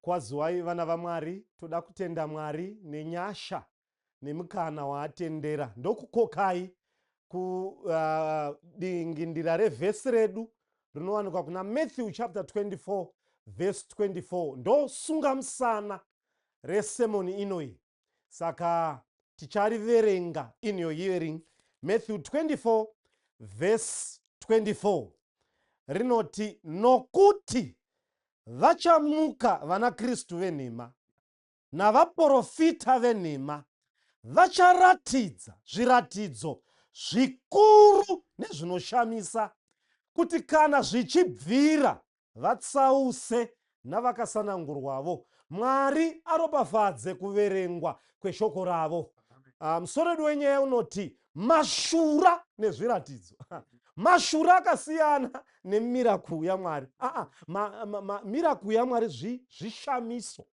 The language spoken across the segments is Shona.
Kwaziwai vana vaMwari, toda kutenda Mwari nenyasha nemukana waatendera. Ndokukokai kudingindira revhesi redu rinowanikwa kuna Matthew chapter 24 verse 24. Ndosunga musana resemoni inoyi, saka tichariverenga in your hearing. Matthew 24 verse 24 rinoti, "Nokuti vachamuka vana Kristu venhema navaprofita venhema, vacharatidza zviratidzo zvikuru nezvinoshamisa, kuti kana zvichibvira vatsause navakasanangurwavo." Mwari aropafadze kuverengwa kweshoko ravo. Musoro wedu wenyaya unoti mashura nezviratidzo. Mashura akasiyana nemiracle yaMwari. Aa, miracle yaMwari zvishamiso,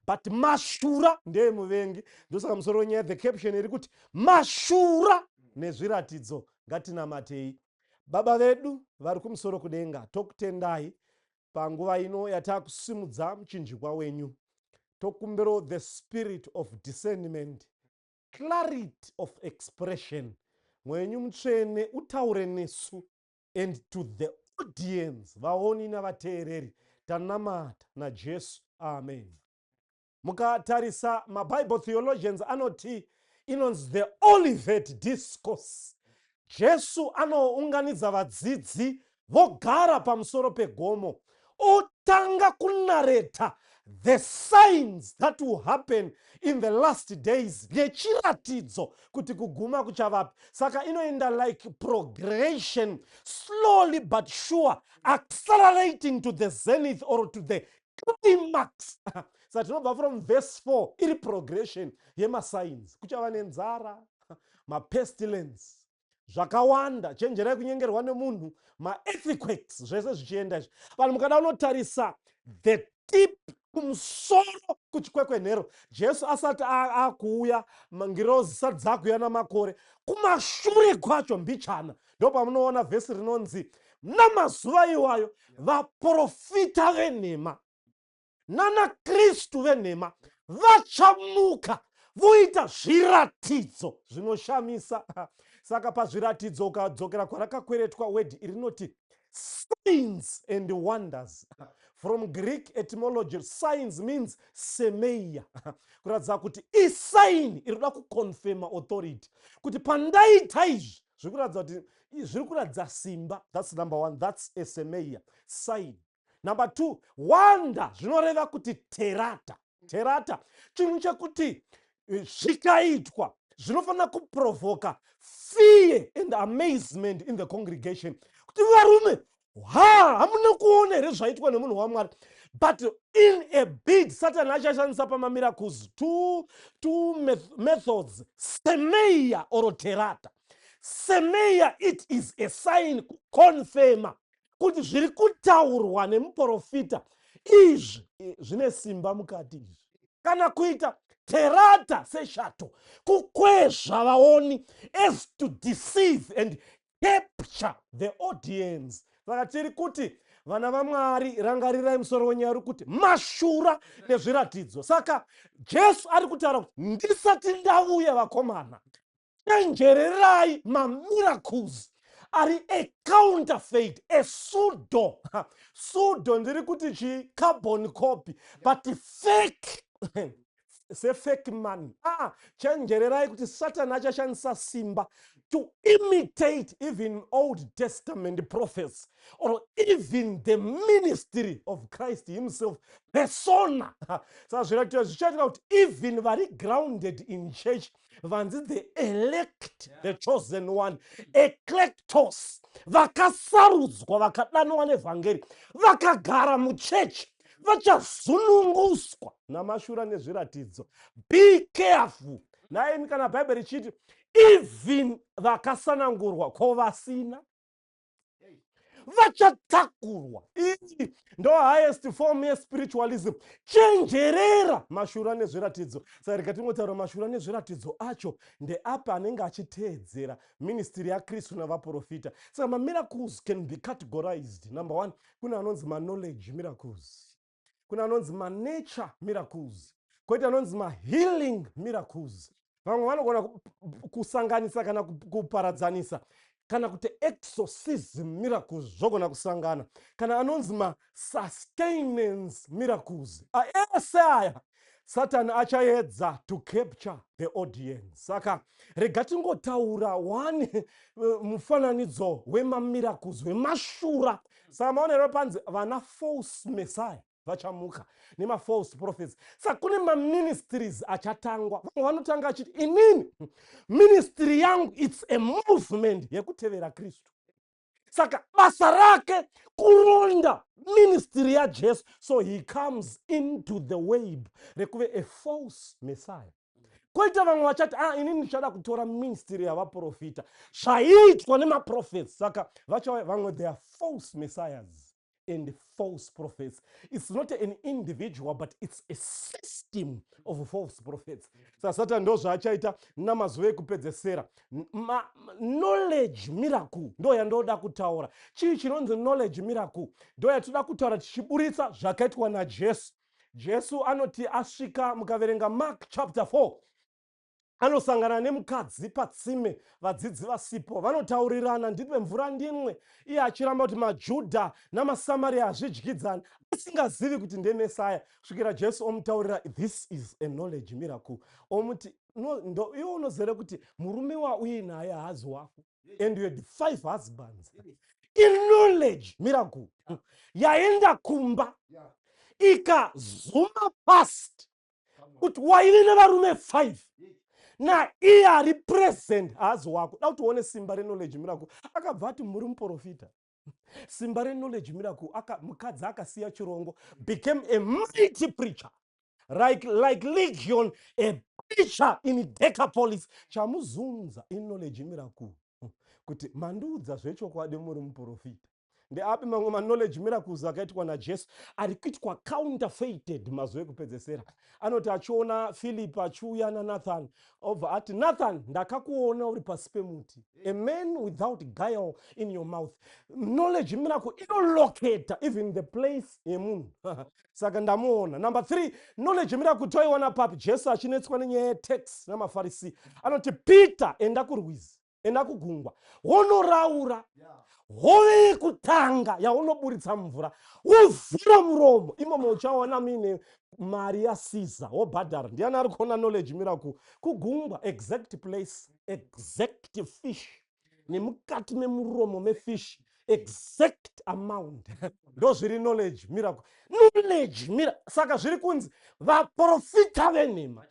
but mashura ndeemuvengi. Ndosaka musoro wenyaya, the caption iri kuti mashura nezviratidzo. Ngatinamatei. Baba vedu vari kumusoro kudenga, tokutendai panguva ino yatakusimudza muchinjikwa wenyu. Tokumbirawo the spirit of discernment, clarity of expression. Mwenyu Mutsvene utaure nesu and to the audience, vaoni navateereri. Tanamata naJesu, amen. Mukatarisa, maBible theologians anoti inonzi the Olivet Discourse. Jesu anounganidza vadzidzi, vogara pamusoro pegomo, otanga kunarrate the signs that will happen in the last days, nechiratidzo kuti kuguma kuchavapi. Saka inoenda like progression, slowly but sure, accelerating to the zenith or to the climax. Saka tinobva from verse 4, iri progression yemasigns. Kuchava nenzara, mapestilence, zvakawanda, chenjerai kunyengerwa nemunhu, maearthquakes, zvese zvichienda izvi. Vanhu, mukada unotarisa the tip kumusoro kuchikwekwenhero, Jesu asati akuuya, ngirozi zisati dzakuuya namakore, kumashure kwacho mbichana, ndo pamunoona vhesi rinonzi, "Namazuva iwayo vaprofita venhema nanaKristu venhema vachamuka voita zviratidzo zvinoshamisa." Saka pazviratidzo, ukadzokera kwarakakweretwa, word rinoti signs and wonders. From Greek etymology, signs means semeia, kuratidza kuti isign iri kuda kuconfirma authority, kuti pandaita izvi, zviri kuratidza kuti zviri kuratidza simba. That's number one, that's a semeia, sign. Number two, wonder, zvinoreva kuti terata. Terata chinhu chekuti zvikaitwa zvinofanira kuprovoka fear and amazement in the congregation, kuti varume, ha, hamuna kuona here zvaitwa nemunhu waMwari? But in a bid, Satan achashandisa pamamiracles two methods, semeia or terata. Semeia, it is a sign kuconfirma kuti zviri kutaurwa nemuprofita izvi zvine simba mukati izvi, kana kuita terata seshato, kukwezva vaoni as to deceive and capture the audience. Saka tiri kuti, vana vaMwari, rangarirai musoro wenyaya uri kuti mashura nezviratidzo. Saka Jesu ari kutaura kuti ndisati ndauya, vakomana, chenjererai mamiracles ari a counterfeit, a pseudo. Pseudo ndiri kuti chi carbon copy, but fake, sefake money. Ah, chenjererai kuti Satani achashandisa simba to imitate even Old Testament prophets or even the ministry of Christ himself, persona. Saka zviratidzo zvichaitika kuti even vari grounded in church, vanzi the elect, the chosen one, eklektos, vakasarudzwa, vakadanwa nevhangeri, vakagara muchechi, vachazununguswa namashura nezviratidzo. Be careful. Naimi, kana Bhaibheri richiti even vakasanangurwa, ko vasina vachatakurwa? Iyi ndo highest form yespiritualism. Chenjerera mashura nezviratidzo. Saka rega tingotaura mashura nezviratidzo acho ndeapi anenge achiteedzera ministry yaKristu navaprofita. Saka mamiracles can be categorized. Number one, kune anonzi maknowledge miracles. Kune anonzi manature miracles, koita anonzi mahealing miracles. Vamwe vanogona kusanganisa kana kuparadzanisa, kana kuti exorcism miracles zvogona kusangana, kana anonzi masustainance miracles. Ese aya Satani achaedza to capture the audience. Saka rega tingotaura one mufananidzo wemamiracles, wemashura. Saka maonero panzi vana false messiah vachamuka nemafalse prophets. Saka kune maministries achatangwa. Vamwe vanotanga achiti, "Inini ministry yangu, it's a movement yekutevera Kristu." Saka basa rake kuronda ministry yaJesu. So he comes into the web rekuve a false messiah. Koita vamwe vachati, "Ah, inini ndichada kutora ministry yavaprofita, zvaiitwa nemaprophets." Saka vachauya vamwe, they are false messiahs and false prophets. It's not an individual, but it's a system of false prophets. Saka Satani ndo zvaachaita namazuva ekupedzesera. Knowledge miracle ndo yandoda kutaura. Chii chinonzi knowledge miracle? Ndo yatoda kutaura tichiburitsa zvakaitwa naJesu. Jesu anoti asvika, mukaverenga Mark chapter 4, anosangana nemukadzi patsime, vadzidzi vasipo. Vanotaurirana, "Ndipe mvura ndimwe." Iye achiramba kuti maJudha namaSamaria hazvidyidzani, asingazivi kuti ndemesaya, kusvikira Jesu omutaurira. This is a knowledge miracle. Omuti, "Iwe unozere kuti murume wauinaye haazi wako, and you had five husbands." Iknowledge miracle yaenda kumba, ikazuma past kuti waive nevarume 5, naiye ari present haazi wako. Da kuti uone simba reknowledge miracle. Akabva ati, "Muri muprofita." Simba reknowledge miracle, mukadzi akasiya chirongo, became a mighty preacher like Legion, a preacher in Decapolis. Chamuzunza iknowledge miracle, kuti mandiudza zvechokwadi, muri muprofita. Ndeapi mamwe maknowledge miracles akaitwa naJesu ari kuitwa counterfeited mazuva ekupedzesera? Anoti achiona Philip achiuya naNathan, obva ati, "Nathan, ndakakuona uri pasi pemuti, a man without guile in your mouth." Knowledge miracle inolocata even the place yemunhu. Saka ndamuona. Number three, knowledge miracle toiona papi? Jesu achinetswa nenyaya yetax namaFarisi, anoti, "Peter, enda kurwizi, enda kugungwa, wonoraura hove yekutanga yaunoburitsa mumvura, wovhura muromo imomo, uchaona muine mari yaSiza, wobhadhara." Ndiani ari kuona knowledge miracle? Kugungwa, exact place, exact fish, nemukati memuromo mefish, exact amount. Ndo zviri knowledge miracle. Knowledge mira saka zviri kunzi vaprofita venhema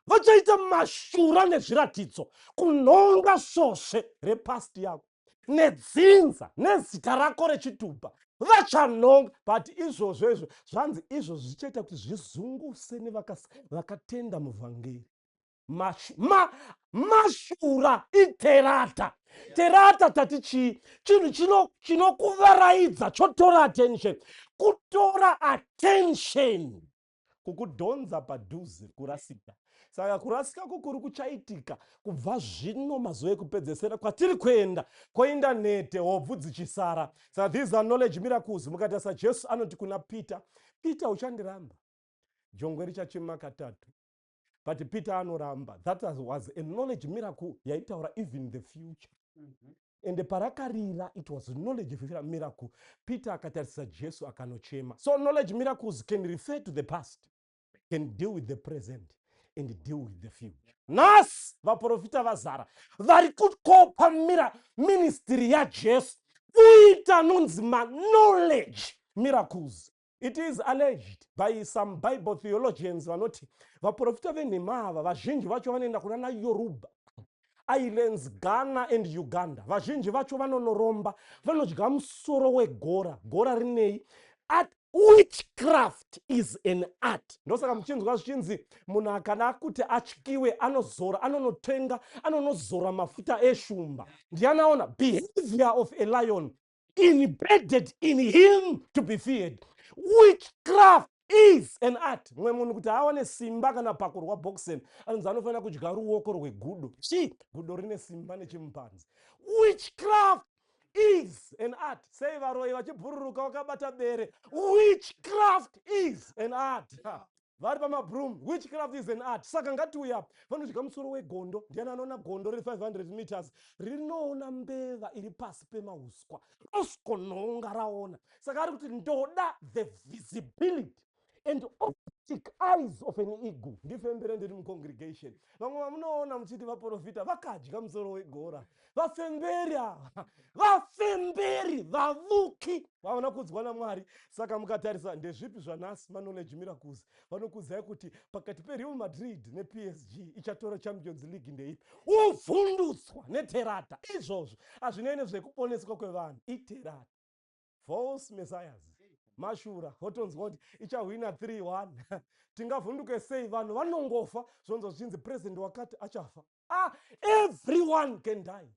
vachaita mashura nezviratidzo kunhonga svosve repast yako nedzinza nezita rako rechitupa. Vachanhonga, but izvozvo izvo zvanzi izvo zvichaita kuti zvizunguse nevakatenda muvhangeri. Mashura iterata terata. Tati chii? Chinhu chinokuvaraidza, chotora attention. Kutora attention kukudhonza padhuze kurasika. Saka kurasika kukuru kuchaitika kubva zvino mazuva ekupedzesera kwatiri kuenda, koinda nhete hobvu dzichisara. Saka these are knowledge miracles. Mukaita saJesu anoti kuna Peter, "Peter, uchandiramba, jongwe richachema katatu." But Peter anoramba. That was a knowledge miracle yaitaura even the future. Ende parakarira, it was knowledge miracle. Peter akatarisa Jesu, akanochema. So knowledge miracles can refer to the past, can deal with the present and deal with the future. Nhasi vaprofita vazara vari kukopa mira ministry yaJesu, kuita nonzi maknowledge miracles. It is alleged by some Bible theologians, vanoti vaprofita venhema ava vazhinji vacho vanoenda kuna naYoruba Islands, Ghana and Uganda. Vazhinji vacho vanonoromba, vanodya musoro wegora. Gora rinei? Art. Witchcraft is an art. Ndosaka muchinzwa zvichinzi munhu akada kuti atyiwe, anozora, anonotenga, anonozora mafuta eshumba. Ndiani aona behavior of a lion embedded in him to be feared? Witchcraft is an art. Mumwe munhu kuti awane simba kana pakurwa boxing, anonzi anofanira kudya ruoko rwegudo. Chii? Gudo rine simba nechimupanzi. Witchcraft is an art. Sei varoyi vachibhururuka vakabata bere? Witchcraft is an art. is an art. Vari pamabroom, witchcraft is an art. Saka ngatiuya vanodya musoro wegondo. Ndiani anoona gondo riri 500 meters rinoona mbeva iri pasi pemauswa, roskonhonga raona? Saka ari kuti ndoda the visibility and optic eyes of an eagle. Ndifembere ndiri mucongregation. Vamwe vamunoona muchiti vaprofita vakadya musoro wegora, vafemberi ava, vafemberi vavuki vaona kudzwa naMwari. Saka mukatarisa ndezvipi zvanhasi maknowledge miracles, vanokudzai kuti pakati peReal Madrid nePSG ichatora Champions League ndeipi, uvhundutswa neterata. Izvozvo hazvinei nezvekuponeswa kwevanhu, iterata, false messiahs, mashura. Wotonzwa kuti ichahwina 3-1. Tingavhunduke sei? Vanhu vanongofa. Zvonzwa zvichinzi president wakati achafa. Ah, everyone can die.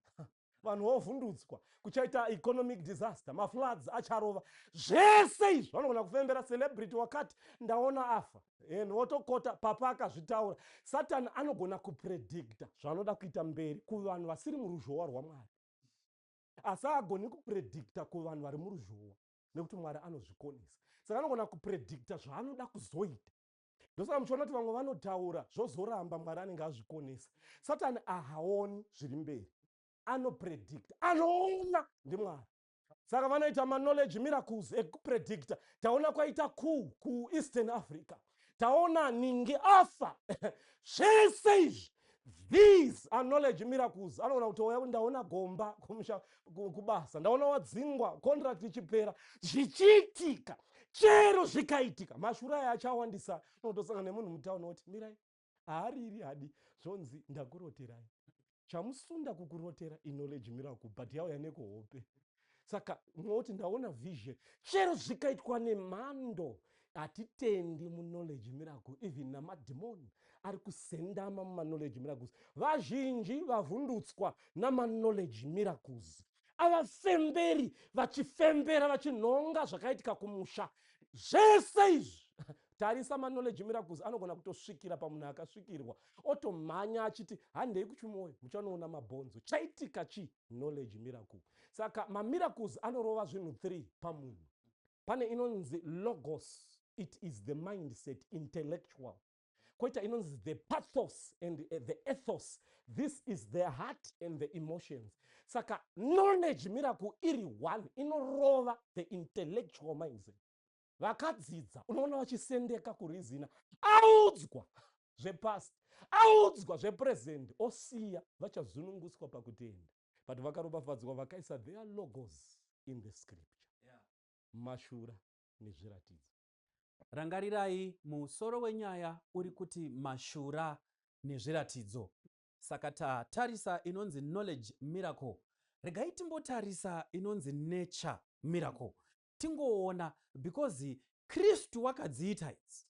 Vanhu vovhundutswa, kuchaita economic disaster, mafloods acharova, zvese izvi vanogona kufembera. Celebrity wakati ndaona afa and votokota papa akazvitaura. Satani anogona kupredicta zvaanoda kuita mberi kuvanhu vasiri muruzhowa rwaMwari, asi haagoni kupredicta kuvanhu vari muruzhowa, nekuti Mwari anozvikonesa. Saka anogona kupredicta zvaanoda kuzoita. Ndosaka muchiona kuti vamwe vanotaura zvozoramba, Mwari anenge azvikonesa. Satani ahaoni zviri mberi, anopredicta, anoona ndiMwari. Saka vanoita maknowledge miracles ekupredicta. Taona kwaita coup kuEastern Africa, taona ningi afa, zvese izvi, these are knowledge miracles. Anoona kuti oya, ndaona gomba kumusha, kubasa, ndaona wadzingwa, contract ichipera, zvichiitika. Chero zvikaitika, mashura aya achawandisa. Unotosangana nemunhu mutauni oti mirai, haariri hadi, zvonzi ndakuroterai. Chamusunda kukurotera iknowledge miracle, but yauya nekuhope. Saka mwoti ndaona vision, chero zvikaitwa nemhando, hatitendi muknowledge miracle. Even namadhimoni ari kusendama mumaknowledge miracles. Vazhinji vavhundutswa namaknowledge miracles avafemberi, vachifembera, vachinhonga zvakaitika kumusha, zvese izvi. Tarisa, maknowledge miracles anogona kutosvikira pamunhu akasvikirwa, otomhanya achiti handei kuchimoyo, muchanoona mabhonzo. Chaitika chi knowledge miracle. Saka mamiracles anorova zvinhu 3 pamunhu. Pane inonzi logos, it is the mindset, intellectual. Koita inonzi the pathos and the ethos, this is the heart and the emotions. Saka knowledge miracle iri one inorova the intellectual mindset. Vakadzidza unoona vachisendeka kurizina, audzwa zvepast, audzwa zvepresent, osiya. Vachazununguswa pakutenda, but vakaropafadzwa vakaisa their logos in the scripture. Mashura nezviratidzo. Rangarirai, musoro wenyaya uri kuti mashura nezviratidzo. Saka tatarisa inonzi knowledge miracle. Regai timbotarisa inonzi nature miracle, tingoona, because Kristu wakadziita idzi.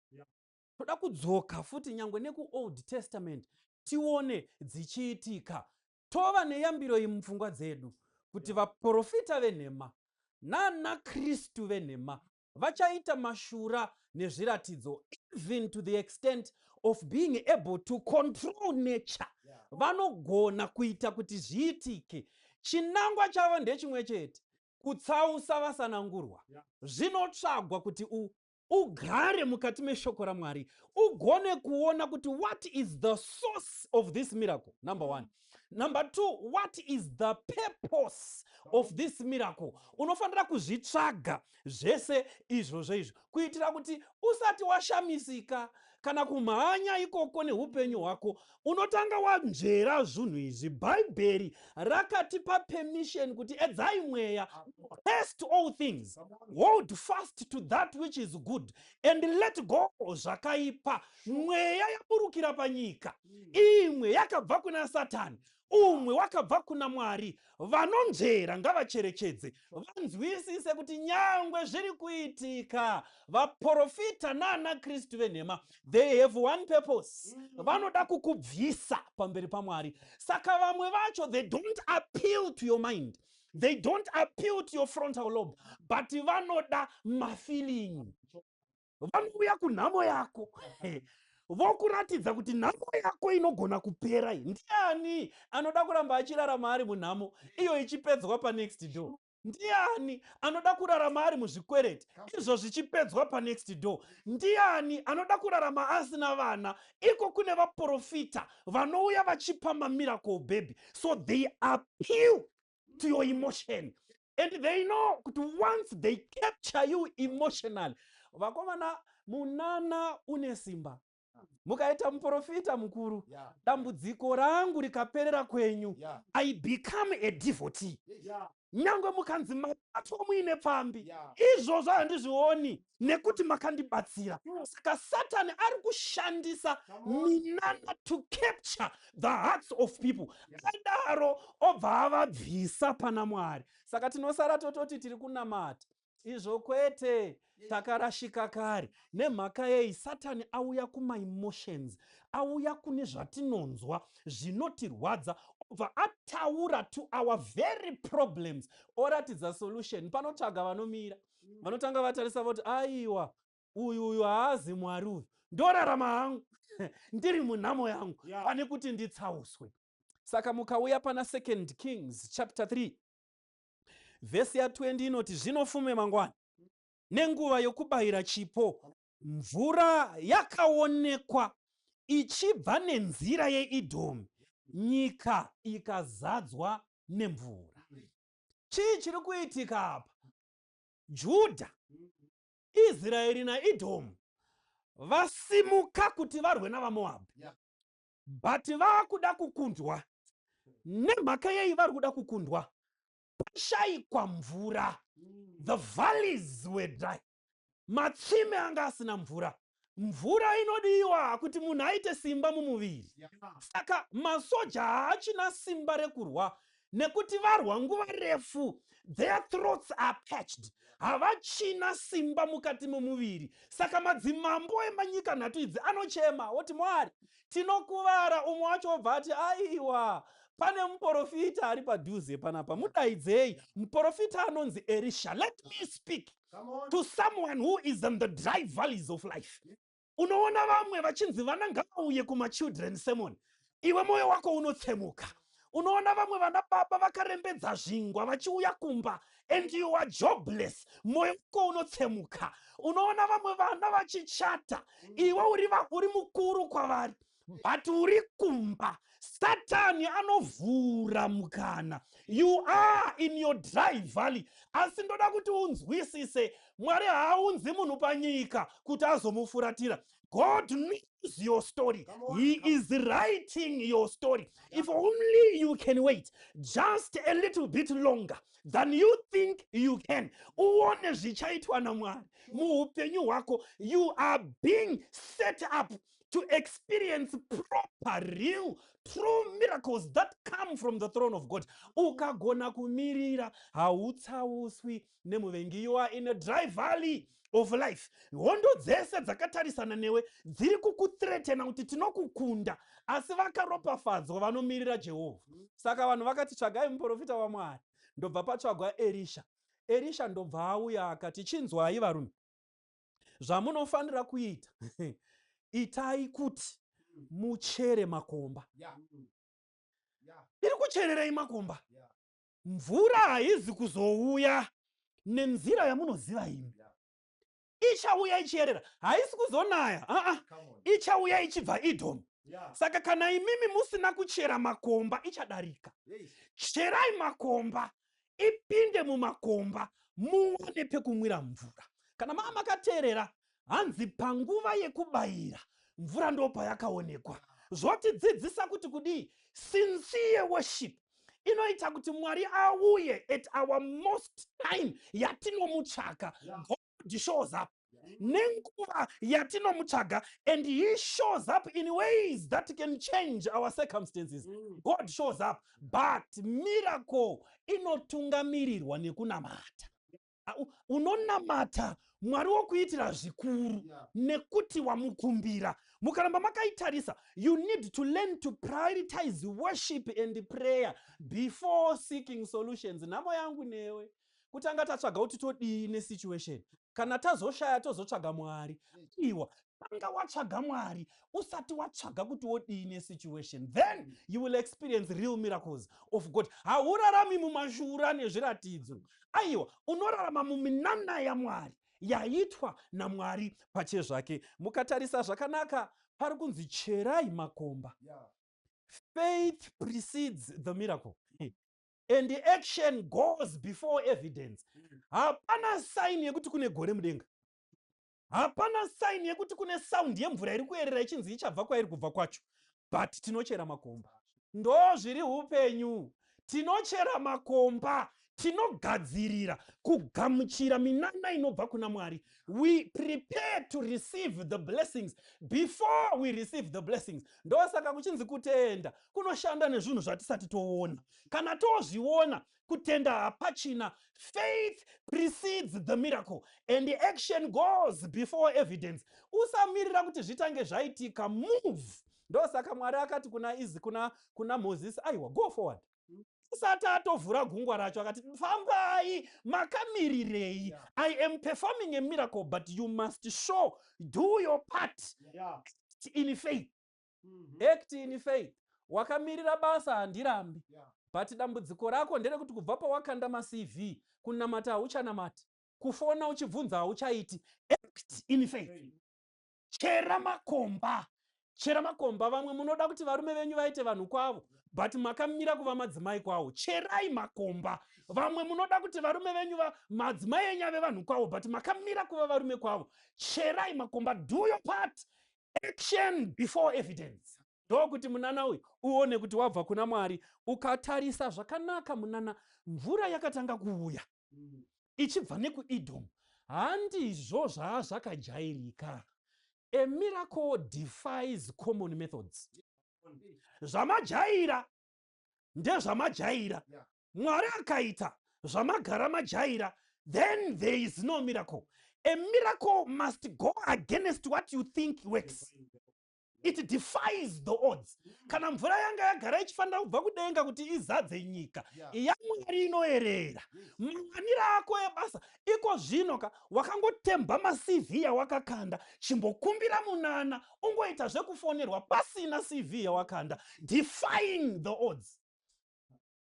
Toda kudzoka futi nyangwe nekuOld Testament, tione dzichiitika, tova neyambiro iyi mupfungwa dzedu kuti vaprofita venhema nana Kristu venhema vachaita mashura nezviratidzo, even to the extent of being able to control nature. Vanogona kuita kuti zviitike. Chinangwa chavo ndechimwe chete, kutsausa vasanangurwa. Zvinotsvagwa kuti ugare mukati meshoko raMwari, ugone kuona kuti what is the source of this miracle, number one. Number two, what is the purpose of this miracle? Unofanira kuzvitsvaga zvese izvozvo izvo, kuitira kuti usati washamisika kana kumhanya ikoko neupenyu hwako, unotanga wanzvera zvinhu izvi. Bhaibheri rakatipa permission kuti edzai mweya, test all things, hold fast to that which is good and let go zvakaipa. Mweya yaburukira panyika, imwe yakabva kuna Satani, umwe wakabva kuna Mwari. Vanonzvera ngavacherechedze, vanzwisise kuti nyangwe zviri kuitika, vaprofita naana Kristu venhema, they have one purpose: vanoda kukubvisa pamberi paMwari. Saka vamwe vacho, they don't appeal to your mind, they don't appeal to your frontal lobe, but vanoda mafeeling. Vanouya kunhamo yako, vokuratidza kuti nhamo yako inogona kupera. Ndiani anoda kuramba achirarama ari munhamo iyo ichipedzwa panext door? Ndiani anoda kurarama ari muzvikwereti izvo zvichipedzwa panext door? Ndiani anoda kurarama asina vana iko kune vaprofita vanouya vachipa mamiracle baby? So they appeal to your emotion and they know kuti once they capture you emotionally, vakomana, munana une simba. Mukaita muprofita mukuru, dambudziko rangu rikaperera kwenyu, I become a devotee. Nyange mukanzi mabatwa muine pfambi, izvozvo handizvioni nekuti makandibatsira. Saka Satani ari kushandisa minana to capture the hearts of people. Adaro obva avabvisa pana Mwari. Saka tinosara tototi tiri kunamata, izvo kwete, takarashika kare. Nemhaka yei? Satani auya kumaemotions, auya kune zvatinonzwa zvinotirwadza, obva ataura to our very problems, oratidza solution. Panotsvaga vanomira, vanotanga vatarisa voti, "Aiwa, uyu uyu haazi Mwari uyu, ndorarama hangu ndiri munhamo yangu pane kuti nditsauswe." Saka mukauya pana Second Kings chapter 3 vhesi ya20 inoti, "Zvino fume mangwana nenguva yokubayira chipo, mvura yakaonekwa ichibva nenzira yeIdhomi, nyika ikazadzwa nemvura." Chii chiri kuitika apa? Judha, Israeri naIdhomu vasimuka kuti varwe navaMoabhi, but vaakuda kukundwa. Nemhaka yei vari kuda kukundwa? Pashayikwa mvura. The valleys were dry, matsime anga asina mvura. Mvura inodiwa kuti munhu aite simba mumuviri. Saka masoja haachina simba rekurwa nekuti varwa nguva refu. Their throats are parched, havachina simba mukati memuviri. Saka madzimambo emanyika nhatu idzi anochema woti, "Mwari, tinokuvara." Umwe wacho wobva ati, "Aiwa, pane muprofita ari padhuze panapa, mudaidzei." Muprofita anonzi Erisha. Let me speak to someone who is in the dry valleys of life. Unoona vamwe vachinzi vana ngavauye kumachildren sermon, iwe mwoyo wako unotsemuka. Unoona vamwe vana baba vakarembedza zvingwa vachiuya kumba and you are jobless, mwoyo wako unotsemuka. Unoona vamwe vana vachichata, iwe uri mukuru kwavari but uri kumba. Satani anovhura mukana. You are in your dry valley, asi ndoda kuti unzwisise, Mwari haaunzi munhu panyika kuti azomufuratira. God knows your story. He is writing your story. If only you can wait just a little bit longer than you think you can, uone zvichaitwa naMwari muupenyu hwako. You are being set up to experience proper, real, true miracles that come from the throne of God. Ukagona kumirira, hautsauswi nemuvengi. You are in a dry valley of life. Hondo dzese dzakatarisana newe dziri kukuthreatena kuti tinokukunda, asi vakaropafadzwa vanomirira Jehovha. Saka vanhu vakati, "Tsvagai muprofita waMwari." Ndobva patsvagwa Erisha. Erisha ndobva auya akati, "Chinzwai varume, zvamunofanira kuita, itai kuti muchere makomba." Iri kuchererei makomba? Mvura haizi kuzouya nenzira yamunoziva imi. Ichauya ichiyerera, haisi kuzonaya, aa. Ichauya ichibva Idhomu. Saka kana imimi musina kuchera makomba, ichadarika. Cherai makomba, ipinde mumakomba, muwane pekumwira mvura. Kana maa makateerera, hanzi panguva yekubayira mvura ndo payakaonekwa. Zvotidzidzisa kuti kudii? Sincere worship inoita kuti Mwari auye at our most time yatinomutsvaka. God shows up nenguva yatinomutsvaga and he shows up in ways that can change our circumstances. God shows up, but miracle inotungamirirwa nekunamata. Unonamata Mwari wokuitira zvikuru nekuti wamukumbira. Mukaramba makaitarisa, you need to learn to prioritize worship and prayer before seeking solutions. Nhamo yangu newe kutanga tatsvaga kuti todii nesituation. Kana tazoshaya, tozotsvaga Mwari. Iwa, Tanga watsvaga Mwari usati watsvaga kuti wodii nesituation, then you will experience real miracles of God. Haurarami mumashura nezviratidzo, aiwa, unorarama muminana yaMwari yaitwa naMwari pachezvake. Mukatarisa zvakanaka, pari kunzi cherai makomba. Faith precedes the miracle and action goes before evidence. Hapana sign yekuti kune gore mudenga, hapana sign yekuti kune sound yemvura iri kuyerera ichinzi ichabva kwairi kubva kwacho, but tinochera makomba. Ndo zviri upenyu, tinochera makomba, tinogadzirira kugamuchira minana inobva kuna Mwari. We prepare to receive the blessings before we receive the blessings. Ndosaka kuchinzi kutenda kunoshanda nezvinhu zvatisati toona. Kana tozviona, kutenda hapachina. Faith precedes the miracle and the action goes before evidence. Usamirira kuti zvitange zvaitika, move. Ndosaka Mwari akati kuna izi kuna Mozisi, aiwa, go forward. Usati atovhura gungwa racho, akati, "Fambai, makamirirei?" I am performing a miracle, but you must show, do your part in faith. Act in faith. Wakamirira basa, handirambi, but dambudziko rako nderekuti kubva pawakanda maCV, kunamata hauchanamati, kufona uchibvunza hauchaiti. Act in faith. Chera makomba, chera makomba. Vamwe munoda kuti varume venyu vaite vanhu kwavo, but makamira kuva madzimai kwavo. Cherai makomba. Vamwe munoda kuti varume venyu, madzimai enyu ave vanhu kwavo, but makamira kuva varume kwavo. Cherai makomba. Do your part. Action before evidence. Ndokuti munana uyu uone kuti wabva kuna Mwari. Ukatarisa zvakanaka, munana, mvura yakatanga kuuya ichibva nekuEdom, handizvo zvaazvakajairika. A miracle defies common methods. Zvamajaira ndezvamajaira. Mwari akaita zvamagara majaira, then there is no miracle. A miracle must go against what you think works. It defies the odds. Kana mvura yanga yagara ichifanira kubva kudenga kuti izadze nyika, yaMwari inoerera. Mawaniro ako ebasa iko zvino ka, wakangotemba maCV yawakakanda, chimbokumbira munana ungoita zvekufonerwa pasina CV yawakanda. Defying the odds.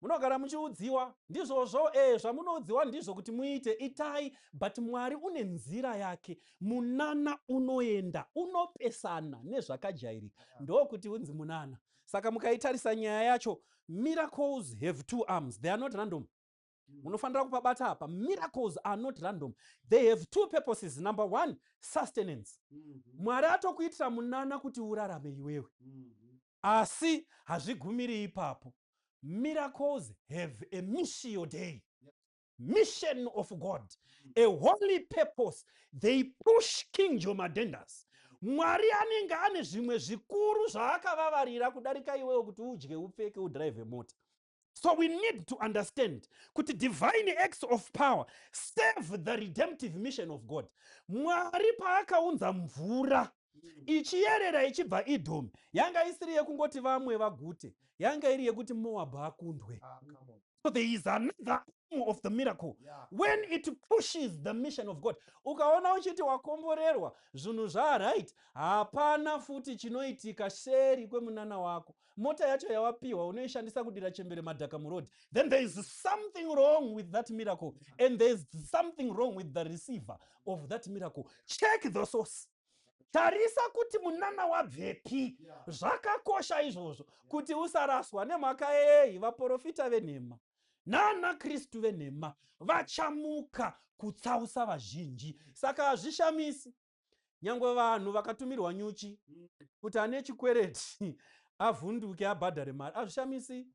Munogara muchiudziwa ndizvozvo, zvamunoudziwa ndizvo kuti muite, itai, but Mwari une nzira yake. Munana unoenda unopesana nezvakajairika, ndokuti unzi munana. Saka mukaitarisa nyaya yacho, miracles have two arms. They are not random. Munofanira kupabata apa. Miracles are not random. They have two purposes. Number one, sustenance. Mwari atokuitira munana kuti urarame iwewe, asi hazvigumiri ipapo. Miracles have a missio Dei, mission of God, a holy purpose. They push kingdom agendas. Mwari anenge ane zvimwe zvikuru zvaakavavarira kudarika iwewe kuti udye, upfeke, udhiraivhe mota. So we need to understand kuti divine acts of power serve the redemptive mission of God. Mwari paakaunza mvura ichiyerera ichibva Edom, yanga isiri yekungoti vamwe vagute, yanga iri yekuti Moabhu akundwe. Ah, come on. So there is another arm of the miracle when it pushes the mission of God. Ukaona uchiti wakomborerwa, zvinhu zvaright, hapana futi chinoitika seri kwemunana wako, mota yacho yawapiwa unoishandisa kudira chembere madhaka muroad, then there is something wrong with that miracle and there is something wrong with the receiver of that miracle. Check the source. Tarisa kuti munana wabvepi. Zvakakosha izvozvo kuti usaraswa. Nemhaka yei? Vaprofita venhema nana Kristu venhema vachamuka kutsausa vazhinji. Saka hazvishamisi nyange vanhu vakatumirwa nyuchi kuti ane chikwereti avhunduke abhadhare mari. Hazvishamisi,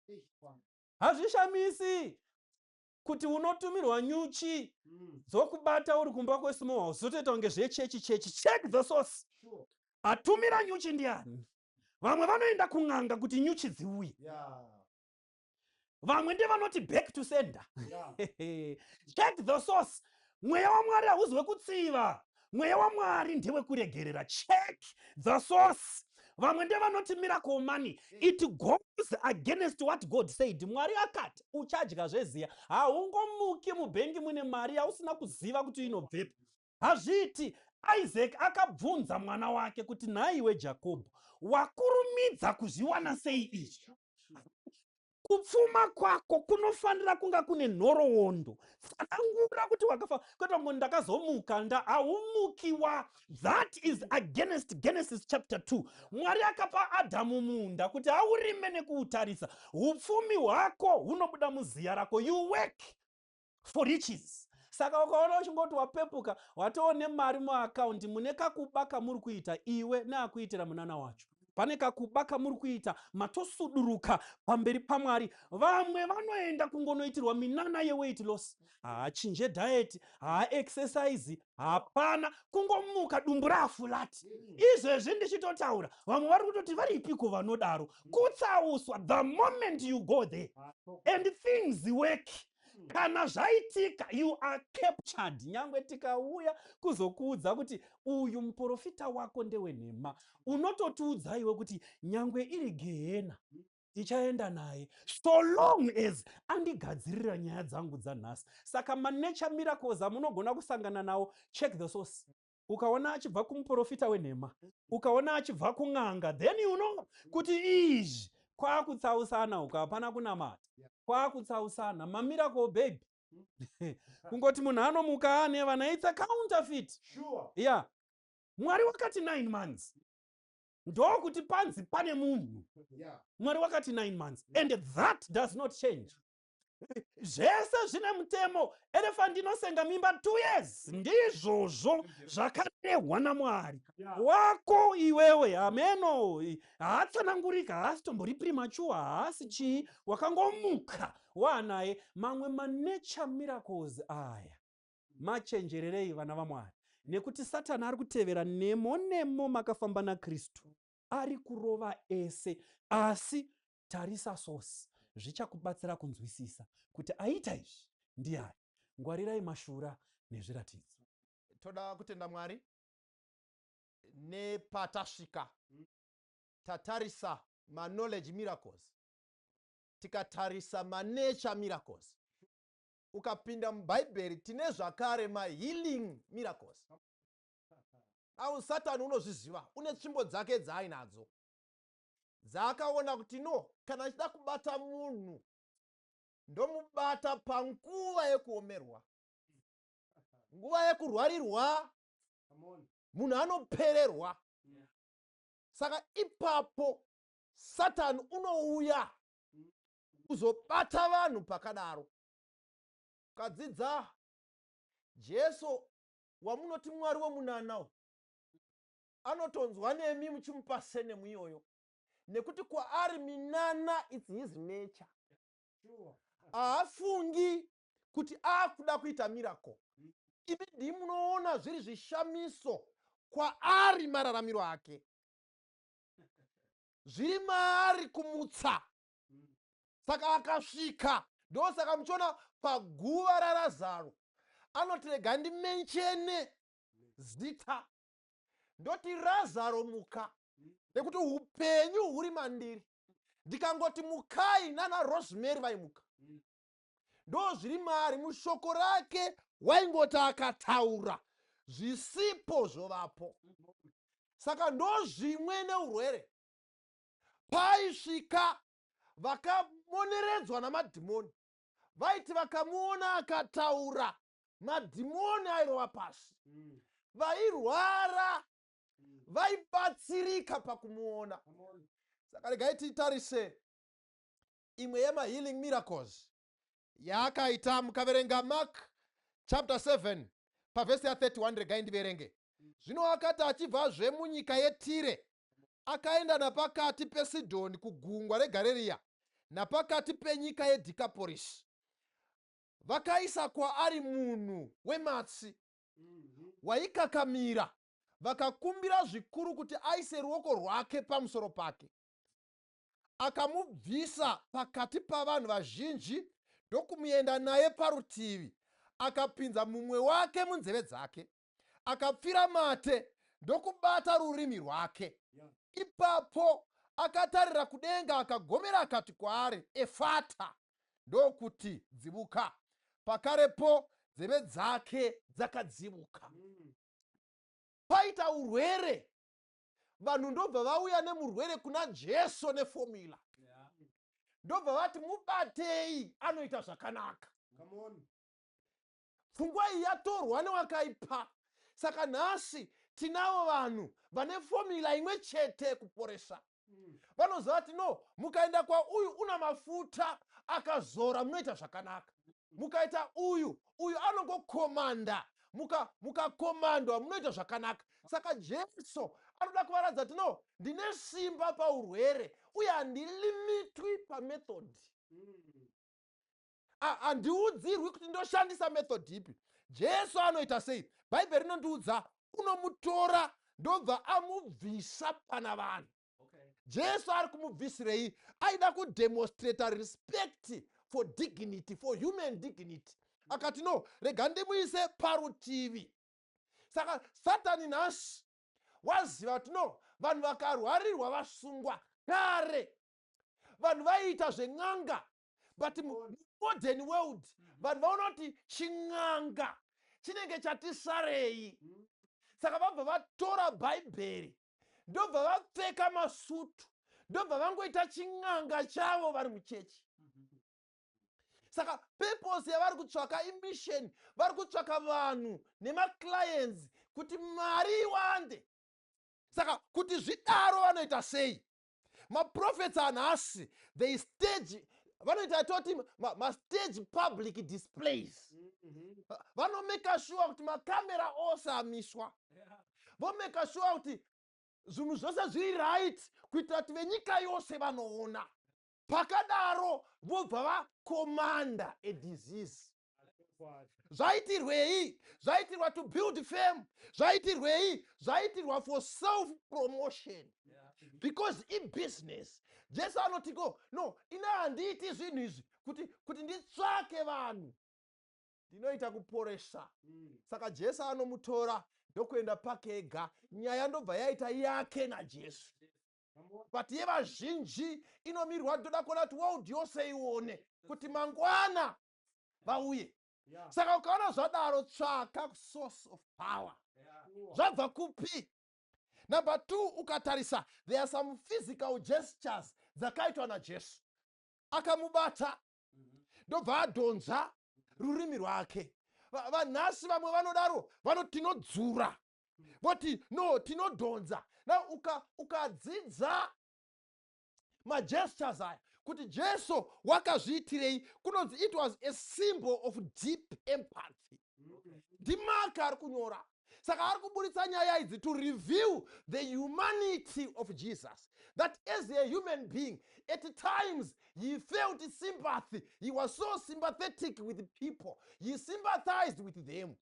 hazvishamisi kuti unotumirwa nyuchi dzokubata uri kumba kwesmall house, zotoita kunge zvechechi chechi. Check the source. Atumira nyuchi ndiani? Vamwe vanoenda kun'anga kuti nyuchi dziuye. Vamwe ndevanoti back to sender. Check the source. Mweya waMwari hauzi wekutsiva, mweya waMwari ndewekuregerera. Check the source. Vamwe ndevanoti miracle money. It goes against what God said. Mwari akati uchadya zveziya. Haungomuki mubhengi mune mari yausina kuziva kuti inobvepi, hazviiti. Isaac akabvunza mwana wake kuti, "Nhaiwe Jakobho, wakurumidza kuzviwana sei izvi?" Kupfuma kwako kunofanira kunga kune nhoroondo. Tsanangura kuti wakafa, kwete ngo ndakazomuka nda. Haumukiwa. That is against Genesis chapter 2. Mwari akapa Adhamu munda kuti aurime nekuutarisa. Upfumi hwako hunobuda muziya rako. You work for riches. Saka ukaona uchingoti wapepuka, watoo nemari muakaunti, mune kakuba kamuri kuita iwe neakuitira munana wacho. Pane kakuba kamuri kuita, matosuduruka pamberi paMwari. Vamwe vanoenda kungonoitirwa minana yeweight loss, haachinje diet, haaexercise, hapana. Kungomuka dumbu raaflat. Izvezvi ndichitotaura, vamwe vari kutoti varipiko vanodaro. Kutsauswa. The moment you go there and things work, kana zvaitika, you are captured. Nyangwe tikauya kuzokuudza kuti uyu muprofita wako ndewenhema, unototiudza iwe kuti nyangwe iri gehena tichaenda naye, so long as andigadzirira nyaya dzangu dzanhasi. Saka manature miracles amunogona kusangana nawo, check the source. Ukaona achibva kumuprofita wenhema, ukaona achibva kun'anga, then you know kuti izvi kwakutsausana uko, hapana kunamata, kwakutsausana. Mamiracle baby, kungoti munhu anomuka ane vana, it's a counterfeit. Yeah, Mwari wakati 9 months, ndokuti panzi pane munhu. Mwari wakati 9 months and that does not change. Zvese zvine mutemo. Elephant inosenga mimba 2 years, ndizvozvo zvakarehwa naMwari. Wako iwewe hameno, haatsanangurika, haasi tombori premature, haasi chii, wakangomuka waanaye. Mamwe manature miracles aya, machenjererei, vana vaMwari, nekuti Satani ari kutevera nemo nemo makafamba naKristu, ari kurova ese. Asi tarisa source, zvichakubatsira kunzwisisa kuti aita izvi ndiani. Ngwarirai mashura nezviratidzo. Toda kutenda Mwari nepatasvika. Tatarisa maknowledge miracles, tikatarisa manature miracles. Ukapinda mubhaibheri, tine zvakare mahealing miracles. Au Satani unozviziva, une tsvimbo dzake dzaainadzo dzaakaona kuti no, kana achida kubata munhu, ndomubata panguva yekuomerwa, nguva yekurwarirwa, munhu anopererwa. Saka ipapo Satani unouya kuzobata vanhu pakadaro. Ukadzidza Jesu wamunoti Mwari wemunana, anotonzwa nemi muchimupa senemu iyoyo, nekuti kwaari minana, it's his nature. Haafungi kuti aakuda kuita miracle. Imi ndii munoona zviri zvishamiso kwaari, mararamiro ake zviri maari kumutsa. Saka akasvika, ndosaka muchiona paguva raRazaro anoti, "Rega ndimentione zita, ndoti Razaro muka, nekuti upenyu huri mandiri. Ndikangoti mukai, nana Rosemary vaimuka." Ndo zviri maari. Mushoko rake waingoti akataura, zvisipo zvovapo. Saka ndo zvimwe neurwere. Paisvika vakamoneredzwa namadhimoni, vaiti vakamuona akataura, madhimoni airova pasi. Vairwara vaibatsirika pakumuona. Saka regai titarise imwe yemahealing miracles yaakaita. Mukaverenga Mark chapter 7 pavhesi ya31, regai ndiverenge. Zvino akati achibvazve munyika yeTire, akaenda napakati peSidhoni kugungwa reGareriya, napakati penyika yeDhikaporisi. Vakaisa kwaari munhu wematsi waikakamira, vakakumbira zvikuru kuti aise ruoko rwake pamusoro pake. Akamubvisa pakati pavanhu vazhinji, ndokumuenda naye parutivi, akapinza mumwe wake munzeve dzake, akapfira mate, ndokubata rurimi rwake. Ipapo akatarira kudenga, akagomera, akati kwaari, "Efata," ndokuti, "Dzibuka." Pakarepo nzeve dzake dzakadzibuka. Paita urwere, vanhu ndobva vauya nemurwere kuna Jesu nefomula, ndobva vati, "Mubatei, anoita zvakanaka." Come on. Pfungwa iyi yatorwa newakaipa. Saka nhasi tinavo vanhu vane formula imwe chete yekuporesa. Vanoziva kuti, no, mukaenda kwauyu una mafuta akazora, munoita zvakanaka. Mukaita uyu, uyu anongokomanda, mukakomandwa munoita zvakanaka. Saka Jesu anoda kuvaratidza kuti, no, ndine simba paurwere uye handilimitwi pamethod. Handiudzirwi kuti ndoshandisa method ipi. Jesu anoita sei? Bhaibheri rinondiudza, unomutora, ndobva amubvisa pana vanhu. Jesu ari kumubvisirei? Aida kudemonstrata respect for dignity, for human dignity. Akati, "No, rega ndimuise parutivi." Saka Satani nhasi waziva kuti, no, vanhu vakarwarirwa vasungwa. Kare vanhu vaiita zven'anga, but mumodern world vanhu vaona kuti chin'anga chinenge chatisarei. Saka vabva vatora Bhaibheri, ndobva vapfeka masutu, ndobva vangoita chin'anga chavo vari muchechi. Saka purpose yavari kutsvaka imission. Vari kutsvaka vanhu nemaclients kuti mari iwande. Saka kuti zvidaro, vanoita sei? Maprophets anhasi, they stage, vanoita toti mastage public displays. Vanomeka sure kuti makamera ose amiswa, vomeka sure kuti zvinhu zvose zviri right, kuitira kuti venyika yose vanoona. Pakadaro vobva vakomanda a disease. Zvaitirwei? Zvaitirwa to build fame. Zvaitirwei? Zvaitirwa for self promotion, because ibusiness. Jesu anotiko, "No, ina handiiti zvinhu izvi kuti nditsvake vanhu, ndinoita kuporesa." Saka Jesu anomutora ndokuenda pake ega. Nyaya ndobva yaita yake naJesu, but yevazhinji inomirwa. Toda kuona kuti world yose ione kuti mangwana vauye. Saka ukaona zvadaro, tsvaka source of power. Zvabva kupi? Number two, ukatarisa, there are some physical gestures dzakaitwa naJesu. Akamubata, ndobva adhonza rurimi rwake. Vanhasi vamwe vanodaro, vanoti tinodzura, voti, no, tinodhonza. Na ukadzidza magestures aya kuti Jesu wakazviitirei, kunonzi it was a symbol of deep empathy. NdiMark ari kunyora, saka ari kuburitsa nyaya idzi to reveal the humanity of Jesus, that as a human being, at times he felt sympathy. He was so sympathetic with people, he sympathized with them.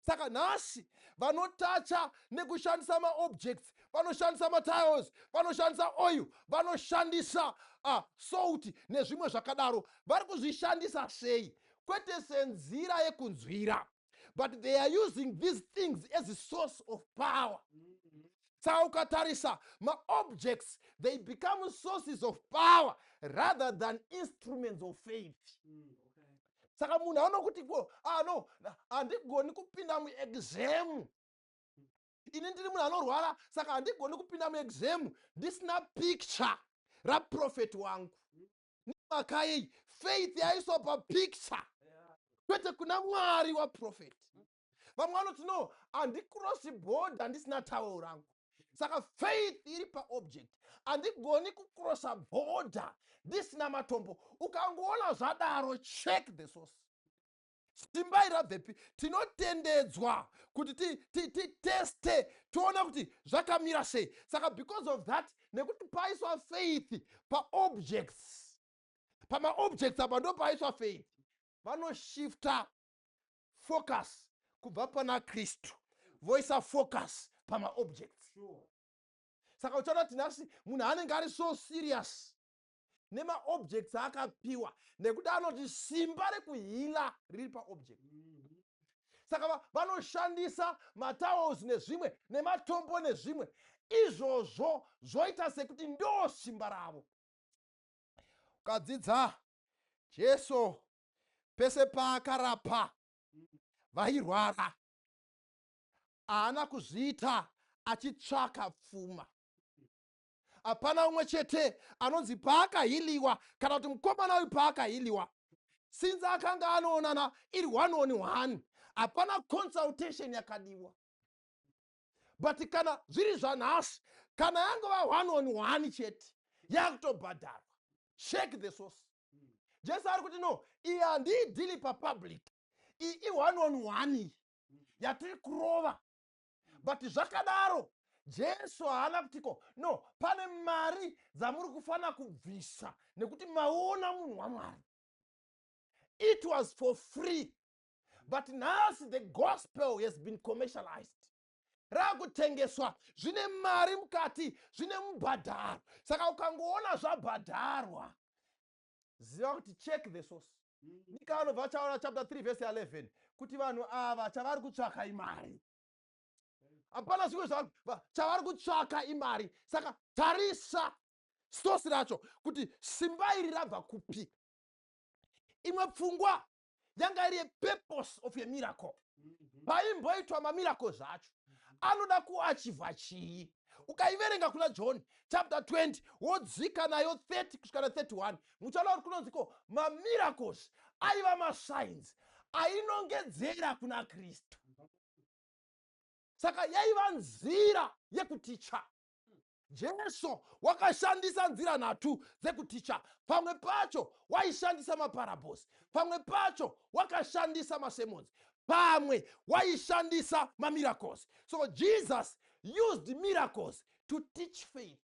Saka nhasi vanotacha nekushandisa maobjects, vanoshandisa matiles, vanoshandisa oil, vanoshandisa salt nezvimwe zvakadaro, vari kuzvishandisa sei? Kwete senzira yekunzwira, but they are using these things as a source of power. Saka ukatarisa maobjects, they become sources of power rather than instruments of faith. Saka munhu anokuti ko, ah, no, handigoni kupinda muexam, ini ndiri munhu anorwara, saka handigoni kupinda muexam ndisina picture raprofeti wangu. Nemhaka yei? Faith yaiswa papicture, kwete kuna Mwari waprofeti. Vamwe vanoti, no, handicrossi border ndisina towel rangu. Saka faith iri paobject. Handigoni kucrossa border ndisina matombo. Ukangoona zvadaro, check the source. Simba iri rabvepi? Tinotendedzwa kuti titeste, tione kuti zvakamira sei. Saka because of that, nekuti paiswa faith paobjects, pamaobjects apa ndo paiswa faith, vanoshifta focus kubva pana Kristu, voisa focus pamaobjects. Saka uchaona kuti nhasi munhu anenge ari so serious nemaobjects aakapiwa, nekuti anoti simba rekuheala riri paobject. Saka vanoshandisa matowels nezvimwe, nematombo nezvimwe izvozvo, zvoita sekuti ndo simba ravo. Ukadzidza Jesu, pese paakarapa vairwara, Haana kuzviita achitsvaka pfuma. Hapana umwe chete anonzi paakahiliwa, kana kuti mukomana uyu paakahiliwa, since akanga anoonana iri one on one, hapana consultation yakadiwa. But kana zviri zvanhasi, kana yangova one on one chete, yakutobhadharwa. Check the source. Jesu ari kuti, "No, iyi handiidhili papublic, iyi i-one on one iyi yatiri kurova." But zvakadaro, Jesu haana kutiko, "No, pane mari dzamuri kufanira kubvisa nekuti maona munhu waMwari." It was for free. But nhasi the gospel has been commercialized, rakutengeswa, zvine mari mukati, zvine mubhadharo. Saka ukangoona zvabhadharwa, ziva kuti check the source. Mika anobva achaura chapter 3 verse 11 kuti vanhu ava chavari kutsvaka imari, hapana zvimwe chavari kutsvaka imari. Saka tarisa source racho kuti simba iri rabva kupi. Imwe pfungwa yanga iri yepurpose of a miracle. Paimboitwa mamiracles acho, anoda kuachivha chii? Ukaiverenga kuna John chapter 20, wodzika nayo 30 kusvika na31, muchaona kuti kunonziko mamiracles aiva masigns ainongedzera kuna Kristu. Saka yaiva nzira yekuticha. Jesu wakashandisa nzira nhatu dzekuticha. Pamwe pacho waishandisa maparables, pamwe pacho wakashandisa masermons, pamwe waishandisa mamiracles. So Jesus used miracles to teach faith,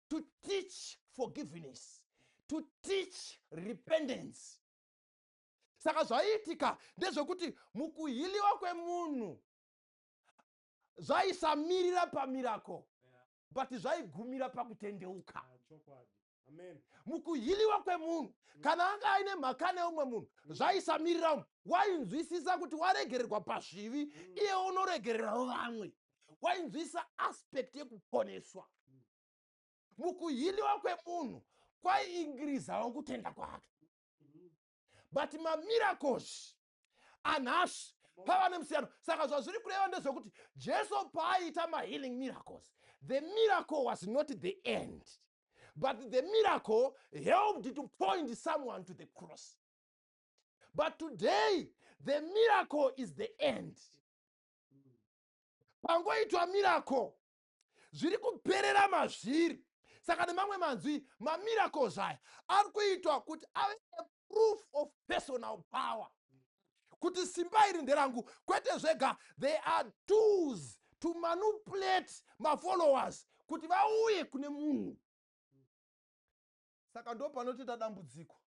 to teach forgiveness, to teach repentance. Saka zvaiitika ndezvekuti mukuhiliwa kwemunhu zvaisamirira pamiracle, but zvaigumira pakutendeuka. Chokwadi, amen. Mukuhiliwa kwemunhu, kana anga aine mhaka neumwe munhu, zvaisamirira umwe. Wainzwisisa kuti waregererwa pazvivi, iye unoregererawo vamwe. Wainzwisisa aspect yekuponeswa. Mukuhiliwa kwemunhu kwaiingirizawo kutenda kwake. But mamiracles anhasi pava nemusiyano. Saka zvazviri kureva ndezvekuti Jesu paaiita mahealing miracles, the miracle was not the end, but the miracle helped to point someone to the cross. But today the miracle is the end. Pangoitwa miracle, zviri kuperera mazviri. Saka nemamwe manzwi, mamiracles aya ari kuitwa kuti ave a proof of personal power, kuti simba iri nderangu. Kwete zvega, they are tools to manipulate mafollowers kuti vauye kune munhu. Saka ndo panotoita dambudziko.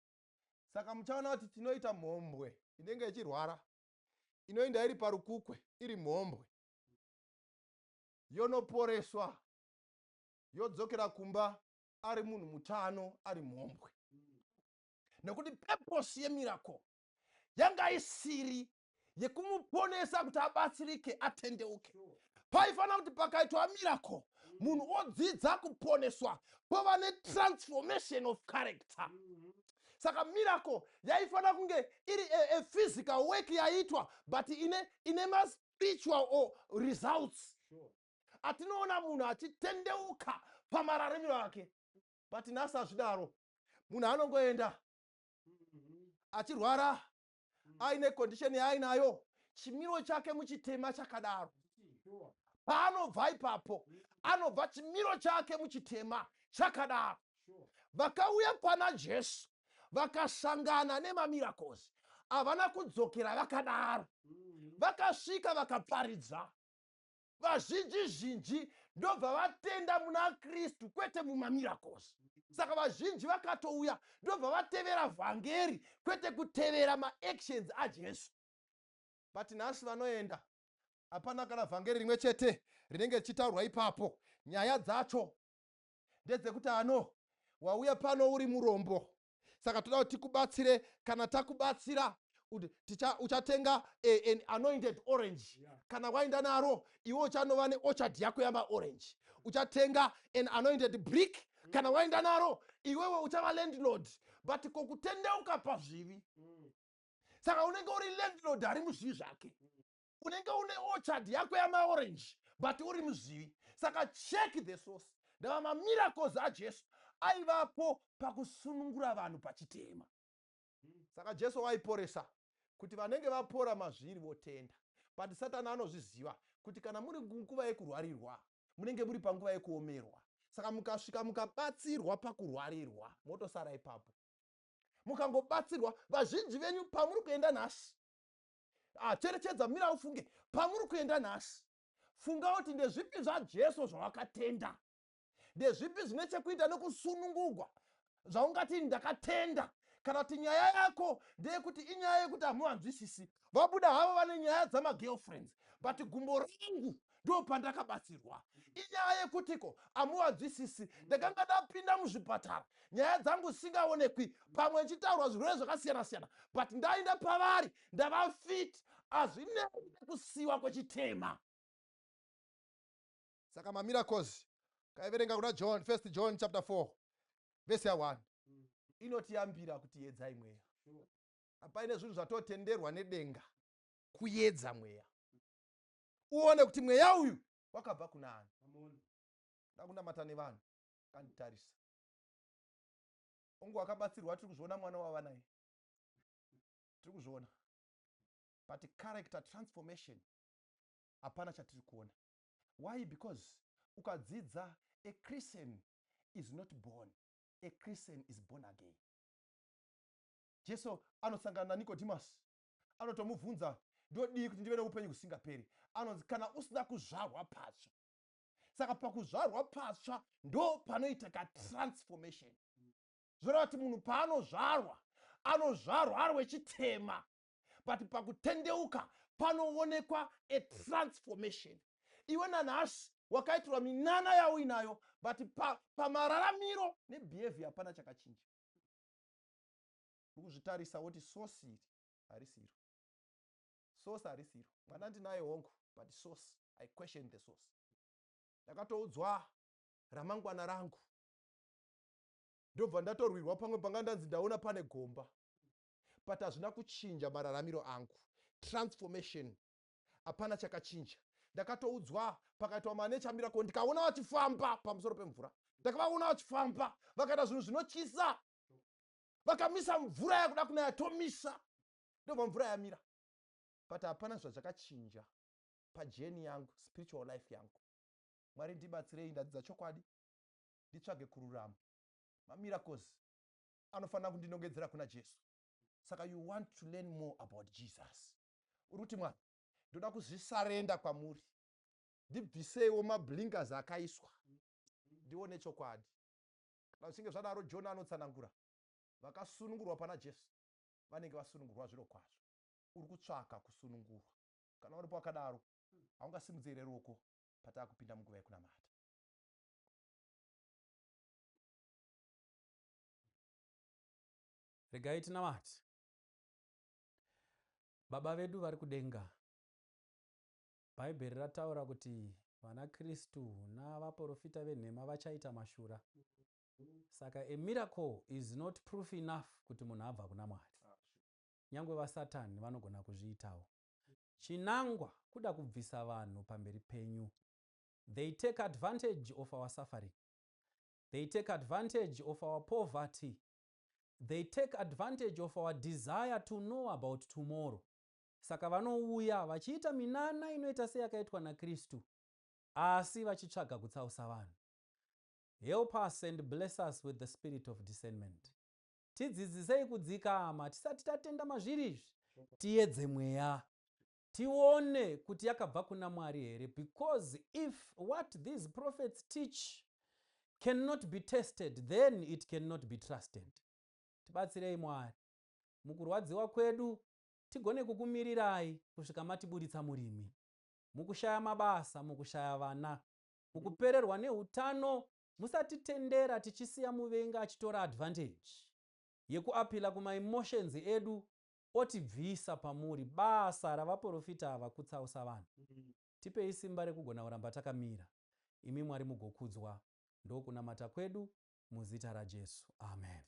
Saka muchaona kuti tinoita mhombwe inenge ichirwara, inoenda iri parukukwe iri mhombwe, yonoporeswa, yodzokera kumba ari munhu mutano, ari mhombwe, nekuti purpose yemiracle yanga isiri yekumuponesa kuti abatsirike atendeuke. Paifanira kuti pakaitwa miracle, munhu odzidza kuponeswa, pova netransformation of character. Saka miracle yaifanira kunge iri a physical work yaitwa, but ine maspiritual or results atinoona munhu achitendeuka pamararamiro ake. But nhasi hazvidaro. Munhu anongoenda achirwara, aine condition yaainayo, chimiro chake muchitema chakadaro. Paanobva ipapo, anobva chimiro chake muchitema chakadaro. Vakauya pana Jesu vakasangana nemamiracles, havana kudzokera vakadaro. Vakasvika vakaparidza, vazhinji zhinji ndobva vatenda muna Kristu, kwete mumamiracles. Saka vazhinji vakatouya ndobva vatevera vhangeri, kwete kutevera maactions aJesu. But nhasi vanoenda, hapana kana vhangeri rimwe chete rinenge richitaurwa ipapo. Nyaya dzacho ndedzekuti ano wauya pano uri murombo, saka toda kuti tikubatsire. Kana takubatsira, uchatenga an anointed orange. Kana waenda naro, iwe uchanova neorchard yako yamaorange. Uchatenga an anointed brick. Kana waenda naro, iwewe uchava landlord. But kokutendeuka pazvivi? Saka unenge uri landlord ari muzvivi zvake. Unenge une orchard yako yamaorange but uri muzvivi. Saka check the source. Ndava mamiracles aJesu aivapo pakusunungura vanhu pachitema. Saka Jesu waiporesa kuti vanenge vapora mazviri votenda. But Satani anozviziva kuti kana muri nguva yekurwarirwa, munenge muri panguva yekuomerwa. Saka mukasvika mukabatsirwa pakurwarirwa, motosara ipapo. Mukangobatsirwa, vazhinji venyu pamuri kuenda nhasi, cherechedza, mira ufunge, pamuri kuenda nhasi, funga kuti ndezvipi zvaJesu zvawakatenda, ndezvipi zvine chekuita nekusunungurwa zvaungati ndakatenda, kana kuti nyaya yako ndeyekuti inyaya yekuti hamuvanzwisisi, vabuda havo vane nyaya dzamagirlfriends, but gumbo rangu ndo pandakabatsirwa. Inyaya yekutiko hamuvanzwisisi, ndakanga ndapinda muzvipatara, nyaya dzangu dzisingaonekwi, pamwe nchitaurwa zvirwere zvakasiyana siyana, but ndaenda pavari ndava fit. Hazvinei nekusiyiwa kwechitema. Saka mamiracles kaiverenga kuna John, First John chapter 4 vhesi ya1, inotiyambira kuti yedzai mweya. Paine zvinhu zvatotenderwa nedenga kuyedza mweya, uone kuti mweya uyu wakabva kuna ani. Ndakunamata nevanhu kanditarisa ungu wakabatsirwa, tiri kuzviona mwana wava naye, tiri kuzviona, but character transformation hapana chatiri kuona. Why? Because ukadzidza, a Christian is not born, a Christian is born again. Jesu anosangana naNicodemus, anotomubvunza, ndodii kuti ndive neupenyu husingaperi? Anonzi kana usina kuzvarwa patsva. Saka pakuzvarwa patsva ndo panoita katransformation. Zvoreva kuti munhu paanozvarwa, anozvarwa ari wechitema, but pakutendeuka panoonekwa a transformation. Iwe nanhasi wakaitirwa minana yauinayo, but pamararamiro pa nebehavior hapana chakachinja. Ukuzvitarisa woti source iri harisi iro, source harisi iro. Mwana ndinaye hongu, but source, I question the source. Ndakatoudzwa ramangwana rangu, ndobva ndatorwirwa pamwe panga ndanzi ndaona pane gomba, but hazvina kuchinja mararamiro angu. Transformation hapana chakachinja. Ndakatoudzwa pakaitwa manature miracle, ndikaona vachifamba pamusoro pemvura, ndakavaona vachifamba, vakaita zvinhu zvinotyisa, vakamisa mvura yakuda kunaya, tomisa, ndobva mvura yamira, but hapana zvazvakachinja pajourney yangu, spiritual life yangu. Mwari ndibatsirei, ndadzidza chokwadi, nditsvage kururama. Mamiracles anofanira kundinongedzera kuna Jesu. Saka you want to learn more about Jesus, uri kuti Mwari, ndoda kuzvisurrender kwamuri, ndibviseiwo mablinkers akaiswa, ndione chokwadi. Kana zvichinge zvadaro, John anotsanangura, vakasunungurwa pana Jesu vanenge vasunungurwa zviro kwazvo. Uri kutsvaka kusunungurwa, kana uripo wakadaro, haungasimudzire ruoko pataakupinda munguva yekunamata? Regai tinamate. Baba vedu vari kudenga, Bhaibheri rataura kuti vana Kristu navaprofita venhema vachaita mashura. Saka a miracle is not proof enough kuti munhu abva kuna Mwari. Nyange vasatani vanogona kuzviitawo. Chinangwa kuda kubvisa vanhu pamberi penyu. They take advantage of our suffering, they take advantage of our poverty, they take advantage of our desire to know about tomorrow. Saka vanouya vachiita minana inoita seyakaitwa naKristu, asi vachitsvaga kutsausa vanhu. Help us and bless us with the spirit of discernment. Tidzidzisei kudzikama tisati tatenda mazviri izvi, tiedze mweya, tione kuti yakabva kuna Mwari here, because if what these prophets teach cannot be tested, then it cannot be trusted. Tibatsirei Mwari mukurwadziwa kwedu, tigone kukumirirai kusvika matiburitsa murimi, mukushaya mabasa, mukushaya vana, mukupererwa neutano. Musatitendera tichisiya muvengi achitora advantage yekuappeala kumaemotions edu otibvisa pamuri. Basa ravaprofita ava kutsausa vanhu. Tipei simba rekugona kuramba takamira, imi Mwari mugokudzwa. Ndokunamata kwedu muzita raJesu, amen.